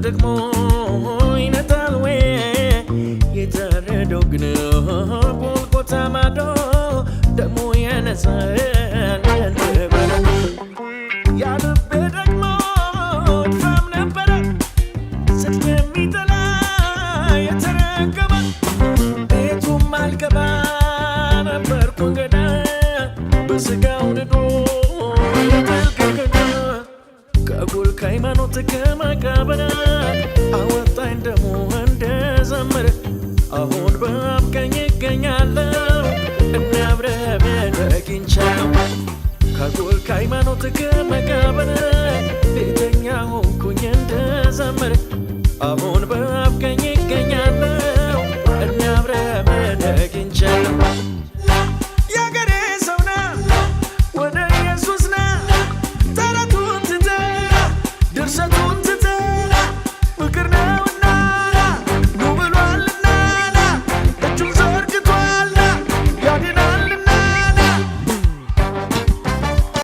ደግሞ ይነጣል ወይ? የታረደው ግን ጎልጎታ ማዶ ደሞ ያነሳል እንደ በረዶ። ያ ልቤ ደግሞ ድፋም ነበረ፣ ጽድቅ የሚጠላ የተረገመ፣ ቤቱም አልገባ ነበርኩ እንግዳ፣ በስጋው ንዶ የተልቀቀ። ከጎል ከሃይማኖት ከመቃብር አወጣኝ ደሙ እንደዘመረ። አሁን በአብ ቀኝ እገኛለሁ፣ እነ አብርሃምን አግኝቻለሁ። ከጎል ከሃይማኖት ከመቃብር ቤተኛ ሆንኩኝ እንደዘመረ። አሁን በአብ ቀኝ